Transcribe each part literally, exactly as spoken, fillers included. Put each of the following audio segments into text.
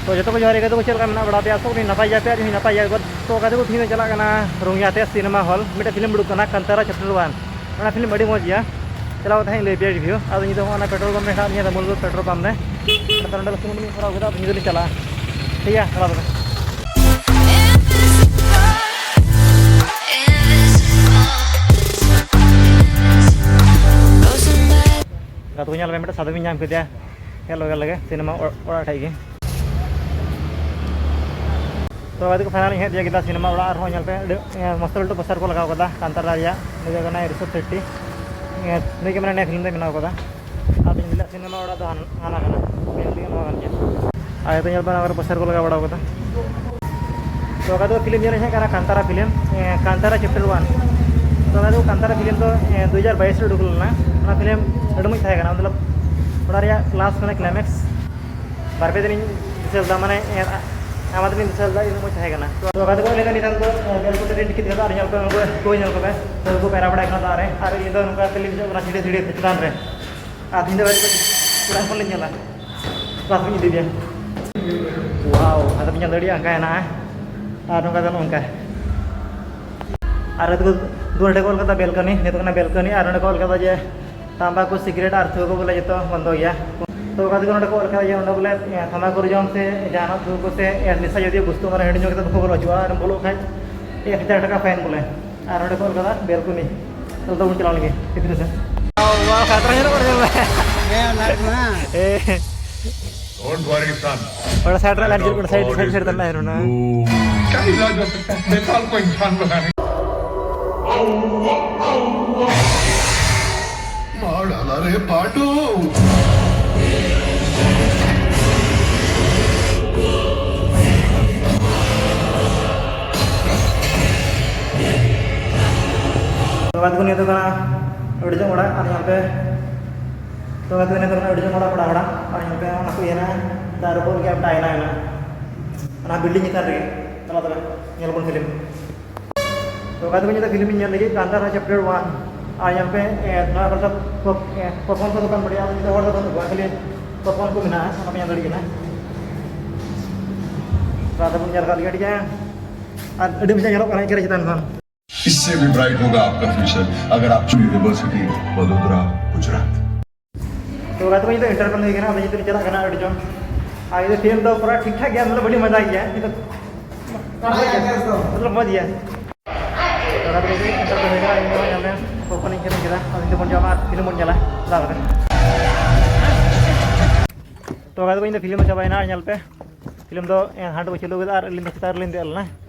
ᱛᱚ ᱡᱚᱛᱚ ᱠᱚ ᱡᱚᱦᱟᱨ ᱜᱮ, ᱜᱟᱛᱮ ᱠᱚ ᱪᱮᱫ ᱞᱮᱠᱟ ᱢᱮᱱᱟᱜ ᱵᱟᱲᱟ ᱯᱮᱭᱟ? ᱟᱥᱚᱜ ᱠᱟᱹᱱᱟᱹᱧ ᱱᱟᱯᱟᱭ ᱜᱮᱭᱟ ᱯᱮ, ᱟᱨ ᱤᱧ ᱦᱚᱸ ᱱᱟᱯᱟᱭ ᱜᱮᱭᱟ᱾ ᱛᱚ ᱜᱟᱛᱮ ᱠᱚ, ᱛᱤᱦᱤᱧ ᱞᱮ ᱪᱟᱞᱟᱜ ᱠᱟᱱᱟ ᱨᱳᱝᱭᱟ ᱛᱮ ᱥᱤᱱᱮᱢᱟ ᱦᱚᱞ, ᱢᱤᱫᱴᱮᱱ ᱯᱷᱤᱞᱢ ᱩᱰᱩᱠ ᱠᱟᱱᱟ ᱠᱟᱱᱛᱟᱨᱟ ᱪᱮᱯᱴᱟᱨ ᱚᱣᱟᱱ᱾ ᱚᱱᱟ ᱯᱷᱤᱞᱢ ᱟᱹᱰᱤ ᱢᱚᱡᱽ ᱜᱮᱭᱟ, ᱪᱟᱞᱟᱣ ᱠᱟᱛᱮ ᱦᱟᱸᱜ ᱤᱧ ᱞᱟᱹᱭ ᱟᱯᱮᱭᱟ ᱨᱤᱵᱷᱤᱭᱩ᱾ ᱟᱫᱚ ᱱᱤᱛᱚᱜ ᱦᱚᱸ ᱚᱱᱟ ᱯᱮᱴᱨᱳᱞ ᱯᱟᱢᱯ ᱨᱮ ᱦᱮᱱᱟᱜ ᱞᱤᱧᱟ, ᱫᱟᱢᱩᱞ ᱯᱮᱴᱨᱳᱞ ᱯᱟᱢᱯ ᱨᱮ᱾ ᱟᱫᱚ ᱱᱚᱰᱮ ᱥᱩᱱᱩᱢ ᱞᱤᱧ ᱵᱷᱚᱨᱟᱣ ᱠᱮᱫᱟ, ᱟᱫᱚ ᱱᱤᱛᱚᱜ ᱞᱤᱧ ᱪᱟᱞᱟᱜᱼᱟ᱾ ᱴᱷᱤᱠ ᱜᱮᱭᱟ, ᱪᱟᱞᱟᱣ ᱫᱚ᱾ ᱜᱟᱛᱮ ᱠᱚ, ᱧᱮᱞ ᱢᱮ, ᱢᱤᱫᱴᱮᱱ ᱥᱟᱫᱚᱢ ᱤᱧ ᱧᱟᱢ ᱠᱮᱫᱮᱭᱟ, ᱦᱮᱡ ᱞᱚᱜᱮ ᱞᱚᱜᱮ ᱥᱤᱱᱮᱢᱟ ᱚᱲ-, ᱚᱲᱟᱜ ᱴᱷᱮᱡ ᱜᱮ᱾ ᱛᱚ ᱜᱟᱛᱮ ᱠᱚ, ᱯᱷᱟᱭᱱᱟᱞ ᱤᱧ ᱦᱮᱡ ᱛᱤᱭᱟᱹᱜ ᱠᱮᱫᱟ ᱥᱤᱱᱮᱢᱟ ᱚᱲᱟᱜ ᱨᱮᱦᱚᱸ᱾ ᱧᱮᱞ ᱯᱮ, ᱟᱹᱰᱤ, ᱮ, ᱢᱚᱥᱛᱚ ᱞᱟᱹᱴᱩ ᱯᱳᱥᱴᱟᱨ ᱠᱚ ᱞᱟᱜᱟᱣ ᱠᱟᱫᱟ ᱠᱟᱱᱛᱟᱨᱟ ᱨᱮᱭᱟᱜ᱾ ᱱᱩᱭ ᱫᱚ ᱠᱟᱱᱟᱭ ᱨᱤᱥᱚᱵ ᱥᱮᱴᱴᱤ᱾ ᱮ, ᱱᱩᱭ ᱜᱮ ᱢᱟᱱᱮ ᱱᱤᱭᱟᱹ ᱯᱷᱤᱞᱢ ᱫᱚᱭ ᱵᱮᱱᱟᱣ ᱠᱟᱫᱟ᱾ ᱟᱫᱚ ᱤᱧ ᱫᱚ ᱥᱤᱱᱮᱢᱟ ᱚᱲᱟᱜ ᱫᱚ ᱦᱟᱱ-, ᱦᱟᱱᱟ ᱠᱟᱱᱟ, ᱢᱮᱱ ᱛᱮᱜᱮ ᱱᱚᱣᱟ ᱠᱟᱱ ᱜᱮᱭᱟ᱾ ᱟᱨ ᱱᱤᱛᱚᱜ ᱧᱮᱞ ᱯᱮ, ᱱᱚᱣᱟ ᱠᱚᱨᱮ ᱯᱳᱥᱴᱟᱨ ᱠᱚ ᱞᱟᱜᱟᱣ ᱵᱟᱲᱟ ᱠᱟᱫᱟ᱾ ᱛᱚ ᱜᱟᱛᱮ ᱠᱚ, ᱯᱷᱤᱞᱢ ᱧᱮᱞ ᱤᱧ ᱦᱮᱡ ᱠᱟᱱᱟ, ᱠᱟᱱᱛᱟᱨᱟ ᱯᱷᱤᱞᱢ, ᱮ, ᱠᱟᱱᱛᱟᱨᱟ ᱪᱮᱯᱴᱟᱨ ᱚᱣᱟᱱ᱾ ᱛᱚ ᱜᱟᱛᱮ ᱠᱚ, ᱠᱟᱱᱛᱟᱨᱟ ᱯᱷᱤᱞᱢ ᱫᱚ, ᱮ, ᱫᱩ ᱦᱟᱡᱟᱨ ᱵᱟᱭᱤᱥ ᱨᱮ ᱩᱰᱩᱠ ᱞᱮᱱᱟ᱾ ᱚᱱᱟ ᱯᱷᱤᱞᱢ ᱟᱹᱰᱤ ᱢᱚᱡᱽ ᱛᱟᱦᱮᱸ ᱠᱟᱱᱟ, ᱢᱚᱛᱞᱚᱵ ᱚᱱᱟ ᱨᱮᱭᱟᱜ ᱞᱟᱥᱴ ᱢᱟᱱᱮ ᱠᱞᱟᱭᱢᱮᱠᱥ ᱵᱟᱨ ᱯᱮ ᱫᱤᱱᱤᱧ ᱫᱤᱥᱟᱹ ᱞᱮᱫᱟ, ᱢᱟᱱᱮ, ᱮ, ᱟᱭᱢᱟ ᱫᱤᱱᱤᱧ ᱫᱤᱥᱟᱹ ᱞᱮᱫᱟ, ᱤᱱᱟᱹᱜ ᱢᱚᱡᱽ ᱛᱟᱦᱮᱸ ᱠᱟᱱᱟ᱾ ᱛᱚ ᱜᱟᱛᱮ ᱠᱚ, ᱱᱤᱛᱚᱜ ᱱᱤᱛᱚᱜ ᱫᱚ, ᱮ, ᱵᱮᱞ ᱠᱚᱛᱮ ᱞᱤᱧ ᱴᱤᱠᱤᱴ ᱠᱟᱫᱟ, ᱟᱨ ᱧᱮᱞ ᱯᱮ, ᱩᱱᱠᱩ ᱠᱚ ᱧᱮᱞ ᱠᱚᱯᱮ, ᱩᱱᱠᱩ ᱯᱟᱭᱨᱟ ᱵᱟᱲᱟᱭ ᱠᱟᱱᱟ ᱫᱟᱜ ᱨᱮ, ᱟᱨ ᱤᱧ ᱫᱚ ᱱᱚᱝᱠᱟ ᱛᱮᱞᱤᱧ ᱫᱮᱡᱚᱜ ᱠᱟᱱᱟ ᱥᱤᱲᱤ ᱥᱤᱲᱤ ᱪᱮᱛᱟᱱ ᱨᱮ᱾ ᱟᱨ ᱛᱤᱦᱤᱧ ᱫᱚ ᱜᱟᱛᱮ ᱠᱚ, ᱪᱮᱛᱟᱱ ᱠᱷᱚᱱ ᱞᱤᱧ ᱧᱮᱞᱟ᱾ ᱠᱞᱟᱥ ᱨᱤᱧ ᱤᱫᱤᱭᱟ᱾ ᱣᱟᱣ, ᱟᱫᱚ ᱯᱮ ᱧᱮᱞ ᱫᱟᱲᱮᱭᱟᱜᱼᱟ, ᱚᱱᱠᱟ ᱦᱮᱱᱟᱜᱼᱟ᱾ ᱟᱨ ᱱᱚᱝᱠᱟ ᱫᱚ ᱱᱚᱝᱠᱟ᱾ ᱟᱨ ᱱᱚᱰᱮ ᱠᱚ ᱚᱞ ᱠᱟᱫᱟ ᱵᱮᱞᱠᱚᱱᱤ, ᱱᱤᱭᱟᱹ ᱫᱚ ᱠᱟᱱᱟ ᱵᱮᱞᱠᱚᱱᱤ᱾ ᱟᱨ ᱱᱚᱰᱮ ᱠᱚ ᱚᱞ ᱠᱟᱫᱟ ᱡᱮ ᱛᱟᱢᱵᱟᱠᱩ, ᱥᱤᱜᱨᱮᱴ ᱟᱨ ᱛᱷᱩ ᱠᱚ ᱵᱚᱞᱮ ᱡᱚᱛᱚ ᱵᱚᱱᱫᱚ ᱜᱮᱭᱟ᱾ ᱛᱚ ᱚᱠᱟ ᱛᱮᱠᱚ ᱱᱚᱰᱮ ᱠᱚ ᱚᱞ ᱠᱟᱫᱟ ᱡᱮ ᱱᱚᱰᱮ ᱵᱚᱞᱮ, ᱮ, ᱛᱷᱟᱢᱟᱠᱩᱨ ᱡᱚᱢ ᱥᱮ ᱡᱟᱦᱟᱱᱟᱜ ᱛᱷᱩ ᱠᱚ ᱥᱮ, ᱮ, ᱱᱮᱥᱟ ᱡᱟᱛᱤᱭᱚ ᱵᱚᱥᱛᱩ ᱢᱟᱱᱮ ᱦᱟᱺᱰᱤ ᱧᱩ ᱠᱟᱛᱮ ᱵᱟᱠᱚ ᱵᱚᱞᱚ ᱦᱚᱪᱚᱣᱟᱜᱼᱟ᱾ ᱟᱨ ᱵᱚᱞᱚᱜ ᱠᱷᱟᱡ ᱮᱠ ᱦᱟᱡᱟᱨ ᱴᱟᱠᱟ ᱯᱷᱟᱭᱤᱱ ᱵᱚᱞᱮ᱾ ᱟᱨ ᱱᱚᱰᱮ ᱠᱚ ᱚᱞ ᱠᱟᱫᱟ ᱵᱮᱞᱠᱚᱱᱤ᱾ ᱛᱟᱦᱞᱮ ᱫᱚ ᱵᱚᱱ ᱪᱟᱞᱟᱣ ᱞᱮᱱᱜᱮ ᱵᱷᱤᱛᱨᱤ ᱥᱮᱫ᱾ ᱣᱟᱣ, ᱠᱷᱟᱛᱨᱟ ᱧᱮᱞᱚᱜ ᱠᱟᱱᱟ, ᱧᱮᱞ ᱢᱮ᱾ ᱦᱮᱸ, ᱚᱱᱟ ᱠᱟᱱᱟ᱾ ᱮ᱾ Don't worry, son. ᱚᱱᱟ side ᱨᱮ light ᱡᱩᱞᱩᱜ ᱠᱟᱱᱟ, side, side, side ᱛᱟᱞᱟ ᱨᱮ ᱚᱱᱟ᱾ क्या इलाज हो सकता है? नेपाल को इंसान बनाने। मार डाला रे पाटू। ᱛᱚ ᱜᱟᱛᱮ ᱠᱚ, ᱱᱤᱭᱟᱹ ᱫᱚ ᱠᱟᱱᱟ ᱟᱹᱰᱤ ᱡᱚᱝ ᱚᱲᱟᱜ, ᱟᱨ ᱧᱮᱞ ᱯᱮ᱾ ᱛᱚ ᱜᱟᱛᱮ ᱠᱚ, ᱱᱤᱭᱟᱹ ᱫᱚ ᱠᱟᱱᱟ ᱟᱹᱰᱤ ᱡᱚᱝ ᱚᱲᱟᱜ, ᱯᱮᱲᱟ ᱚᱲᱟᱜ, ᱟᱨ ᱧᱮᱞ ᱯᱮ ᱚᱱᱟ ᱠᱚ ᱤᱭᱟᱹ ᱦᱮᱱᱟᱜᱼᱟ, ᱫᱟᱨᱮ ᱵᱚᱞ ᱜᱮ ᱢᱤᱫᱴᱟᱝ ᱟᱭᱱᱟ ᱦᱮᱱᱟᱜᱼᱟ ᱚᱱᱟ building ᱪᱮᱛᱟᱱ ᱨᱮᱜᱮ᱾ ᱪᱟᱞᱟᱣ ᱛᱚᱵᱮ ᱧᱮᱞ ᱵᱚᱱ ᱯᱷᱤᱞᱢ᱾ ᱛᱚ ᱜᱟᱛᱮ ᱠᱚ, ᱱᱤᱭᱟᱹ ᱫᱚ ᱯᱷᱤᱞᱢ ᱤᱧ ᱧᱮᱞ ᱞᱟᱹᱜᱤᱫ ᱠᱟᱱᱛᱟᱨᱟ chapter one, ᱟᱨ ᱧᱮᱞ ᱯᱮ, ᱮ, ᱱᱚᱣᱟ ᱠᱚᱨᱮ ᱫᱚ ᱯᱚᱯ-, ᱮ, popcorn ᱠᱚ ᱫᱚᱠᱟᱱ ᱵᱟᱹᱲᱤᱡ, ᱟᱫᱚ ᱱᱤᱛᱚᱜ ᱦᱚᱲ ᱫᱚ ᱵᱟᱹᱱᱩᱜ ᱠᱚᱣᱟ, ᱠᱷᱟᱹᱞᱤ popcorn ᱠᱚ ᱢᱮᱱᱟᱜᱼᱟ, ᱚᱱᱟ ᱯᱮ ᱧᱮᱞ ᱫᱟᱲᱮᱭᱟᱜ ᱠᱟᱱᱟ᱾ ᱛᱚ, ᱟᱫᱚ ᱵᱚᱱ ᱧᱮᱞ ᱠᱟᱜ ᱞᱮᱜᱮ, ᱴᱷᱤᱠ ᱜᱮᱭᱟ᱾ ᱟᱨ ᱟᱹᱰᱤ ᱢᱚᱡᱽ ᱧᱮᱞᱚᱜ ᱠᱟᱱᱟ ᱮᱠᱮᱨ ᱪᱮᱛᱟᱱ ᱠᱷᱚᱱ᱾ इससे भी ब्राइट होगा आपका फ्यूचर अगर आप यूनिवर्सिटी वडोदरा, गुजरात। ᱛᱚ ᱜᱟᱛᱮ ᱠᱚ, ᱤᱧ ᱫᱚ ᱮᱱᱴᱟᱨ ᱵᱟᱝ ᱦᱩᱭ ᱠᱟᱱᱟ, ᱟᱫᱚ ᱱᱤᱛᱚᱜ ᱪᱟᱞᱟᱜ ᱠᱟᱱᱟ ᱟᱹᱰᱤ ᱡᱳᱨ᱾ ᱟᱨ ᱤᱧ ᱫᱚ ᱯᱷᱤᱞᱢ ᱫᱚ ᱯᱩᱨᱟ ᱴᱷᱤᱠ ᱴᱷᱟᱠ ᱜᱮᱭᱟ, ᱢᱚᱛᱞᱚᱵ ᱟᱹᱰᱤ ᱢᱚᱡᱟ ᱜᱮᱭᱟ, ᱢᱚᱛᱞᱚᱵ ᱢᱚᱡᱽ ᱜᱮᱭᱟ᱾ ᱛᱚ ᱜᱟᱛᱮ ᱠᱚ, ᱮᱱᱴᱟᱨ ᱫᱚ ᱦᱩᱭ ᱠᱟᱱᱟ, ᱤᱧ ᱫᱚ ᱧᱮᱞ ᱢᱮ, ᱯᱚᱯᱠᱚᱨᱱ ᱤᱧ ᱠᱤᱨᱤᱧ ᱠᱮᱫᱟ, ᱟᱫᱚ ᱤᱧ ᱫᱚ ᱵᱚᱱ ᱡᱚᱢᱟ ᱟᱨ ᱯᱷᱤᱞᱢ ᱵᱚᱱ ᱧᱮᱞᱟ, ᱪᱟᱞᱟᱣ ᱠᱟᱛᱮ᱾ ᱛᱚ ᱜᱟᱛᱮ ᱠᱚ, ᱤᱧ ᱫᱚ ᱯᱷᱤᱞᱢ ᱫᱚ ᱪᱟᱵᱟᱭᱮᱱᱟ, ᱧᱮᱞ ᱯᱮ᱾ ᱯᱷᱤᱞᱢ ᱫᱚ ᱦᱟᱸᱰᱮ ᱠᱚ ᱪᱟᱹᱞᱩ ᱠᱮᱫᱟ ᱟᱨ ᱟᱹᱞᱤᱧ ᱫᱚ ᱪᱮᱛᱟᱱ ᱨᱮᱞᱤᱧ ᱫᱮᱡ ᱞᱮᱱᱟ᱾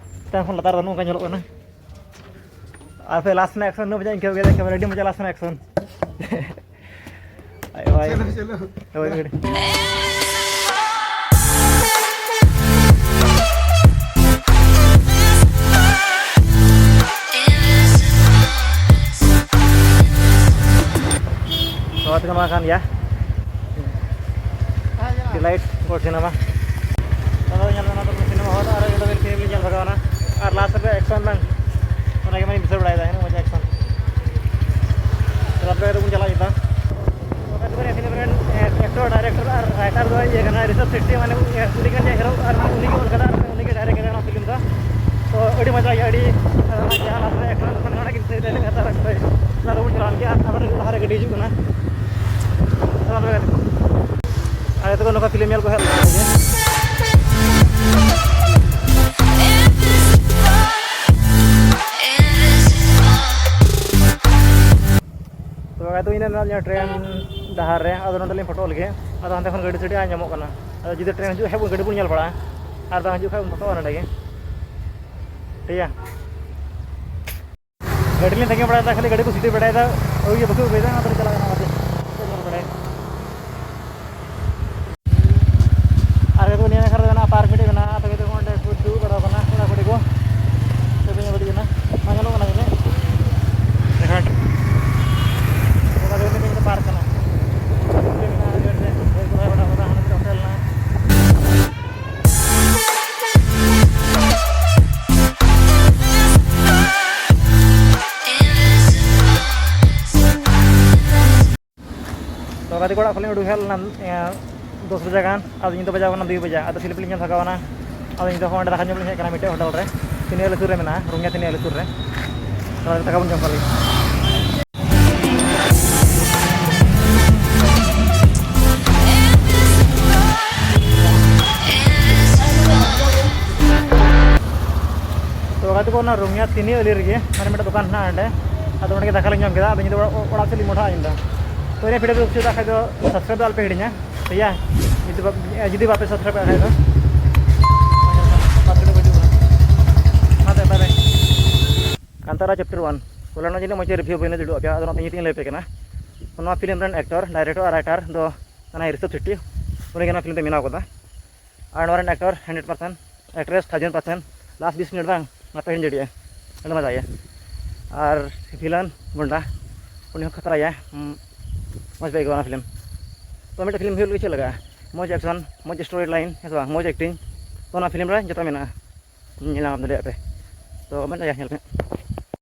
ᱪᱮᱛᱟᱱ ᱠᱷᱚᱱ ᱞᱟᱛᱟᱨ ᱫᱚ ᱱᱚᱝᱠᱟ ᱧᱮᱞᱚᱜ ᱠᱟᱱᱟ᱾ ᱟᱨ ᱯᱮ ᱞᱟᱥᱴ ᱨᱮᱱᱟᱜ ᱮᱠᱥᱚᱱ ᱩᱱᱟᱹᱜ ᱢᱚᱡᱟ ᱟᱹᱭᱠᱟᱹᱣ ᱠᱮᱫᱟ, ᱮᱠᱮᱵᱟᱨᱮ ᱟᱹᱰᱤ ᱢᱚᱡᱟ ᱞᱟᱥᱴ ᱨᱮᱱᱟᱜ ᱮᱠᱥᱚᱱ᱾ ᱟᱭ ᱵᱷᱟᱭ᱾ ᱪᱚᱞᱚ, ᱪᱚᱞᱚ᱾ ᱦᱳᱭ, ᱦᱳᱭ᱾ ᱱᱚᱣᱟ ᱛᱮᱜᱮ ᱢᱟ ᱠᱟᱱ ᱜᱮᱭᱟ᱾ Delight gold cinema. ᱛᱚᱵᱮ ᱧᱮᱞ ᱢᱮ, ᱱᱚᱣᱟ ᱫᱚ ᱥᱤᱱᱮᱢᱟ ᱦᱚᱞ ᱟᱨ ᱟᱹᱰᱤ ᱰᱷᱮᱨ ᱯᱷᱤᱞᱢ ᱞᱤᱧ ᱧᱮᱞ ᱵᱷᱟᱜᱟᱣᱱᱟ᱾ ᱟᱨ ᱞᱟᱥᱴ ᱨᱮ ᱮᱠᱥᱚᱱ ᱵᱟᱝ, ᱚᱱᱟ ᱜᱮ ᱢᱟᱧ ᱵᱩᱡᱷᱟᱹᱣ ᱵᱟᱲᱟᱭᱮᱫᱟ, ᱦᱮᱸ, ᱢᱚᱡᱟ ᱮᱠᱥᱚᱱ᱾ ᱛᱚᱵᱮ ᱟᱯᱮ ᱫᱚᱵᱚᱱ ᱪᱟᱞᱟᱜ ᱜᱮᱭᱟ᱾ ᱚᱠᱟ ᱠᱚᱨᱮ ᱯᱷᱤᱞᱢ ᱨᱮᱱ, ᱮ, ᱮᱠᱴᱚᱨ, ᱰᱟᱭᱨᱮᱠᱴᱚᱨ ᱟᱨ ᱨᱟᱭᱴᱟᱨ ᱫᱚ ᱤᱭᱟᱹ ᱠᱟᱱᱟ, ᱨᱤᱥᱟᱵ ᱥᱮᱴᱴᱤ, ᱢᱟᱱᱮ, ᱮ, ᱩᱱᱤ ᱠᱟᱱ ᱜᱮᱭᱟ ᱦᱤᱨᱳ ᱟᱨ ᱩᱱᱤ ᱜᱮ ᱚᱞ ᱠᱟᱫᱟ ᱟᱨ ᱩᱱᱤ ᱜᱮ ᱰᱟᱭᱨᱮᱠᱴ ᱠᱟᱫᱟ ᱚᱱᱟ ᱯᱷᱤᱞᱢ ᱫᱚ᱾ ᱛᱚ ᱟᱹᱰᱤ ᱢᱚᱡᱟ ᱜᱮᱭᱟ, ᱟᱹᱰᱤ, ᱟᱨ ᱚᱱᱟ ᱡᱟᱦᱟᱸ ᱞᱟᱥᱴ ᱨᱮ ᱮᱠᱥᱚᱱ, ᱚᱱᱟ ᱜᱮ ᱫᱤᱥᱟᱹᱭ ᱫᱟ, ᱚᱱᱟ ᱫᱚᱵᱚᱱ ᱪᱟᱞᱟᱣ ᱞᱮᱱ ᱜᱮᱭᱟ ᱟᱨ ᱟᱵᱟᱨ ᱞᱟᱦᱟ ᱨᱮ ᱜᱟᱹᱰᱤ ᱦᱤᱡᱩᱜ ᱠᱟᱱᱟ᱾ ᱟᱨ ᱟᱞᱮ ᱫᱚ ᱱᱚᱝᱠᱟ ᱯᱷᱤᱞᱢ ᱧᱮᱞ ᱠᱚ ᱦᱮᱡ ᱞᱮᱱᱟ᱾ ᱛᱚ ᱜᱟᱛᱮ, ᱤᱧ ᱫᱚ ᱢᱮᱱᱟᱜ ᱞᱤᱧᱟ ᱴᱨᱮᱱ ᱰᱟᱦᱟᱨ ᱨᱮ, ᱟᱫᱚ ᱱᱚᱰᱮ ᱞᱤᱧ ᱯᱷᱳᱴᱳ ᱞᱟᱹᱜᱤᱫ᱾ ᱟᱫᱚ ᱦᱟᱱᱛᱮ ᱠᱷᱚᱱ ᱜᱟᱹᱰᱤ ᱥᱟᱰᱮ ᱟᱸᱡᱚᱢᱚᱜ ᱠᱟᱱᱟ, ᱟᱫᱚ ᱡᱩᱫᱤ ᱴᱨᱮᱱ ᱦᱤᱡᱩᱜ ᱠᱷᱟᱡ ᱜᱟᱹᱰᱤ ᱵᱚᱱ ᱧᱮᱞ ᱵᱟᱲᱟᱜᱼᱟ, ᱟᱨ ᱵᱟᱝ ᱦᱤᱡᱩᱜ ᱠᱷᱟᱡ ᱵᱚᱱ ᱯᱷᱳᱴᱳᱜᱼᱟ ᱱᱚᱰᱮ ᱜᱮ, ᱴᱷᱤᱠ ᱜᱮᱭᱟ᱾ ᱜᱟᱹᱰᱤ ᱞᱤᱧ ᱛᱟᱺᱜᱤ ᱵᱟᱲᱟᱭᱮᱫᱟ, ᱠᱷᱟᱹᱞᱤ ᱜᱟᱹᱰᱤ ᱠᱚ ᱥᱤᱴᱤ ᱵᱟᱲᱟᱭᱮᱫᱟ, ᱳᱭ ᱵᱟᱠᱚ ᱟᱹᱜᱩᱭᱮᱫᱟ, ᱚᱱᱟ ᱛᱮᱞᱮ ᱪᱟᱞᱟᱜ ᱠᱟᱱᱟ ᱚᱱᱟᱛᱮ᱾ ᱧᱮᱞ ᱵᱟᱲᱟᱭᱟ᱾ ᱟᱨ ᱱᱤᱛᱚᱜ ᱱᱤᱭᱟᱹ ᱱᱟᱠᱷᱟ ᱨᱮ ᱢᱮᱱᱟᱜᱼᱟ, ᱯᱟᱨᱠ ᱢᱤᱫᱴᱮᱡ ᱢᱮᱱᱟᱜᱼᱟ, ᱛᱚᱵᱮ ᱫᱚ ᱚᱸᱰᱮ ᱠᱚ ᱫᱩᱲᱩᱵ ᱵᱟᱲᱟ ᱠᱟᱱᱟ ᱠᱚᱲᱟ ᱠᱩᱲᱤ ᱠᱚ᱾ ᱛᱚᱵᱮ ᱧᱮᱞ ᱠᱟᱹᱴᱤᱡ ᱠᱟᱱᱟ, ᱵᱟᱝ ᱧᱮᱞᱚᱜ ᱠᱟᱱᱟ ᱡᱟᱹᱱᱤᱡ᱾ ᱫᱮᱠᱷᱟ᱾ ᱚᱱᱟ ᱫᱚ ᱢᱤᱫᱴᱮᱡ ᱯᱟᱨᱠ ᱠᱟᱱᱟ᱾ ᱢᱤᱫᱴᱮᱡ ᱢᱮᱱᱟᱜᱼᱟ, ᱰᱷᱮᱨ ᱰᱷᱮᱨ ᱦᱚᱲ ᱠᱚ ᱨᱚᱦᱚᱭ ᱵᱟᱲᱟ ᱠᱟᱫᱟ, ᱦᱟᱱᱟ ᱢᱤᱫᱴᱮᱡ ᱦᱳᱴᱮᱞ ᱢᱮᱱᱟᱜᱼᱟ᱾ ᱛᱚ ᱜᱟᱛᱮ ᱠᱚ ᱚᱲᱟᱜ ᱠᱷᱚᱱ ᱞᱤᱧ ᱩᱰᱩᱠ ᱦᱮᱡ ᱞᱮᱱᱟ, ᱮᱸ, ᱫᱚᱥ ᱵᱟᱡᱟ ᱜᱟᱱ, ᱟᱫᱚ ᱧᱤᱫᱟᱹ ᱵᱟᱡᱟᱣ ᱠᱟᱱᱟ ᱫᱩᱭ ᱵᱟᱡᱟ, ᱟᱫᱚ ᱯᱷᱤᱞᱤᱯ ᱞᱤᱧ ᱧᱮᱞ ᱵᱷᱟᱜᱟᱣ ᱮᱱᱟ᱾ ᱟᱫᱚ ᱤᱧ ᱫᱚ ᱚᱸᱰᱮ ᱫᱟᱠᱟ ᱡᱚᱢ ᱞᱤᱧ ᱦᱮᱡ ᱟᱠᱟᱱᱟ ᱢᱤᱫᱴᱮᱡ ᱦᱳᱴᱮᱞ ᱨᱮ, ᱛᱤᱱᱤᱭᱟᱹ ᱟᱹᱞᱤ ᱥᱩᱨ ᱨᱮ ᱢᱮᱱᱟᱜᱼᱟ, ᱨᱩᱝᱜᱤᱭᱟ ᱛᱤᱱᱤᱭᱟᱹ ᱟᱹᱞᱤ ᱥᱩᱨ ᱨᱮ᱾ ᱛᱚ ᱫᱟᱠᱟ ᱵᱚᱱ ᱡᱚᱢ ᱠᱟᱜ ᱞᱮᱜᱮ᱾ ᱛᱚ ᱜᱟᱛᱮ ᱠᱚ, ᱚᱱᱟ ᱨᱩᱝᱜᱤᱭᱟ ᱛᱤᱱᱤᱭᱟᱹ ᱟᱹᱞᱤ ᱨᱮᱜᱮ ᱢᱟᱱᱮ ᱢᱤᱫᱴᱮᱡ ᱫᱚᱠᱟᱱ ᱦᱮᱱᱟᱜᱼᱟ ᱚᱸᱰᱮ, ᱟᱫᱚ ᱚᱸᱰᱮ ᱜᱮ ᱫᱟᱠᱟ ᱞᱮ ᱡᱚᱢ ᱠᱮᱫᱟ᱾ ᱟᱫᱚ ᱤᱧ ᱫᱚ ᱚᱲᱟᱜ, ᱚᱲᱟᱜ ᱥᱮᱫ ᱞᱤᱧ ᱢᱚᱦᱰᱟᱜᱼᱟ ᱤᱧ ᱫᱚ᱾ ᱛᱚ ᱤᱧᱟᱹᱜ video ᱠᱩᱥᱤᱭᱟᱫᱟ ᱠᱷᱟᱡ ᱫᱚ subscribe ᱫᱚ ᱟᱞᱚᱯᱮ ᱦᱤᱲᱤᱧᱟ᱾ ᱴᱷᱤᱠ ᱜᱮᱭᱟ, ᱡᱩᱫᱤ ᱵᱟ-, ᱡᱩᱫᱤ ᱵᱟᱯᱮ subscribe ᱠᱟᱜ ᱠᱷᱟᱡ ᱫᱚ᱾ ᱢᱟ ᱛᱚᱵᱮ, bye bye᱾ ᱠᱟᱱᱛᱟᱨᱟ chapter one᱾ ᱯᱳᱭᱞᱳ ᱨᱮᱱᱟᱜ ᱡᱟᱹᱱᱤᱡ ᱢᱚᱡᱽ ᱨᱤᱵᱷᱤᱭᱩ ᱵᱟᱹᱧ ᱞᱟᱹᱭ ᱫᱟᱲᱮᱭᱟᱜ ᱯᱮᱭᱟ, ᱟᱫᱚ ᱚᱱᱟᱛᱮ ᱤᱧ ᱛᱮᱜᱤᱧ ᱞᱟᱹᱭ ᱟᱯᱮ ᱠᱟᱱᱟ᱾ ᱱᱚᱣᱟ ᱯᱷᱤᱞᱢ ᱨᱮᱱ ᱮᱠᱴᱚᱨ, ᱰᱟᱭᱨᱮᱠᱴᱚᱨ ᱟᱨ ᱨᱟᱭᱴᱟᱨ ᱫᱚ ᱠᱟᱱᱟᱭ ᱨᱤᱥᱚᱵᱷ ᱥᱮᱴᱴᱤ᱾ ᱩᱱᱤᱜᱮ ᱱᱚᱣᱟ ᱯᱷᱤᱞᱢ ᱫᱚᱭ ᱵᱮᱱᱟᱣ ᱠᱟᱫᱟ᱾ ᱟᱨ ᱱᱚᱣᱟ ᱨᱮᱱ actor hundred percent, actress thousand percent, last ᱵᱤᱥ ᱢᱤᱱᱤᱴ ᱵᱟᱝ ᱵᱟᱯᱮ ᱦᱤᱲᱤᱧ ᱫᱟᱲᱮᱭᱟᱜᱼᱟ, ᱟᱹᱰᱤ ᱢᱚᱡᱟ ᱜᱮᱭᱟ᱾ ᱟᱨ ᱵᱷᱤᱞᱟᱱ ᱜᱩᱱᱰᱟ, ᱩᱱᱤ ᱦᱚᱸ ᱠᱷᱟᱛᱨᱟ ᱜᱮᱭᱟ᱾ ᱦᱩᱸ, ᱢᱚᱡᱽ ᱯᱮ ᱟᱹᱭᱠᱟᱹᱣᱟ ᱚᱱᱟ ᱯᱷᱤᱞᱢ᱾ ᱛᱚ ᱢᱤᱫᱴᱮᱱ ᱯᱷᱤᱞᱢ ᱦᱩᱭᱩᱜ ᱞᱟᱹᱜᱤᱫ ᱪᱮᱫ ᱞᱟᱜᱟᱜᱼᱟ? ᱢᱚᱡᱽ ᱮᱠᱥᱚᱱ, ᱢᱚᱡᱽ ᱥᱴᱳᱨᱤ ᱞᱟᱭᱤᱱ, ᱦᱮᱸ ᱥᱮ ᱵᱟᱝ, ᱢᱚᱡᱽ ᱮᱠᱴᱤᱝ᱾ ᱛᱚ ᱚᱱᱟ ᱯᱷᱤᱞᱢ ᱨᱮ ᱡᱚᱛᱚ ᱢᱮᱱᱟᱜᱼᱟ, ᱧᱮᱞ ᱧᱟᱢ ᱫᱟᱲᱮᱭᱟᱜ ᱯᱮ᱾ ᱛᱚ ᱢᱮᱱ ᱧᱮᱞ ᱯᱮ᱾